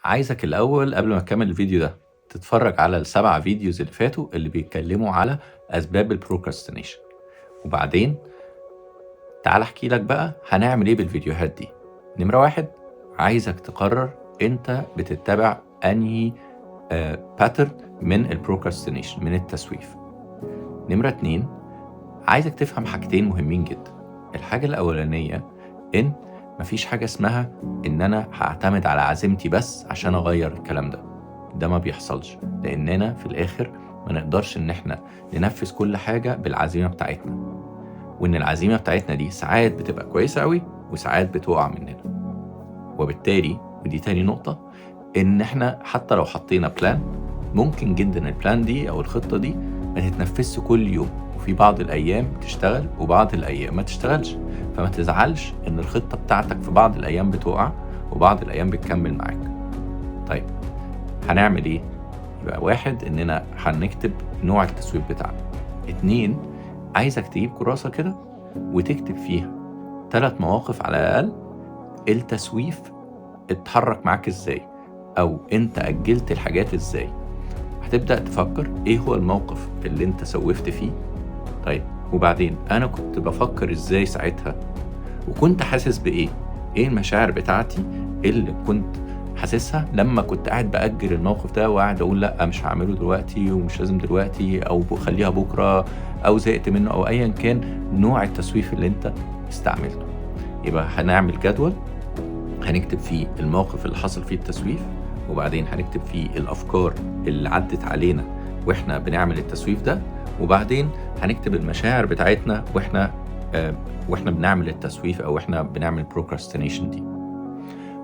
عايزك الأول قبل ما تكمل الفيديو ده تتفرج على ال7 videos اللي فاتوا اللي بيتكلموا على أسباب ال procrastination، وبعدين تعال أحكي لك بقى هنعمل إيه بالفيديوهات دي. نمرة 1، عايزك تقرر أنت بتتبع أنهي pattern من ال procrastination، من التسويف. نمرة 2، عايزك تفهم حاجتين مهمين جدا. الحاجة الأولانية إن مفيش حاجة اسمها إن أنا هعتمد على عزيمتي بس عشان أغير الكلام ده، ده ما بيحصلش، لأننا في الآخر ما نقدرش إن إحنا ننفذ كل حاجة بالعزيمة بتاعتنا، وإن العزيمة بتاعتنا دي ساعات بتبقى كويسة أوي وساعات بتقع مننا. وبالتالي ودي تاني نقطة، إن إحنا حتى لو حطينا plan ممكن جدا ال plan دي أو الخطة دي ما تتنفذش كل يوم، وفي بعض الأيام تشتغل وبعض الأيام ما تشتغلش، فما تزعلش إن الخطة بتاعتك في بعض الأيام بتقع وبعض الأيام بتكمل معاك. طيب هنعمل إيه؟ يبقى 1 إننا هنكتب نوع التسويف بتاعنا. 2، عايزك تجيب كراسة كده وتكتب فيها 3 مواقف على الأقل التسويف اتحرك معاك إزاي، أو أنت أجلت الحاجات إزاي. هتبدأ تفكر إيه هو الموقف اللي أنت سوفت فيه. طيب وبعدين أنا كنت بفكر إزاي ساعتها، وكنت حاسس بإيه، إيه المشاعر بتاعتي اللي كنت حاسسها لما كنت قاعد بأجل الموقف ده وقاعد أقول لأ مش هعمله دلوقتي ومش لازم دلوقتي، أو خليها بكرة، أو زهقت منه، أو أيا كان نوع التسويف اللي أنت استعملته. يبقى هنعمل جدول هنكتب فيه الموقف اللي حصل فيه التسويف، وبعدين هنكتب فيه الأفكار اللي عدت علينا وإحنا بنعمل التسويف ده، وبعدين هنكتب المشاعر بتاعتنا وإحنا بنعمل التسويف أو إحنا بنعمل procrastination دي.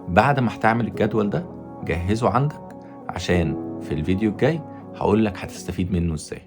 بعد ما هتعمل الجدول ده جهزه عندك عشان في الفيديو الجاي هقول لك هتستفيد منه إزاي.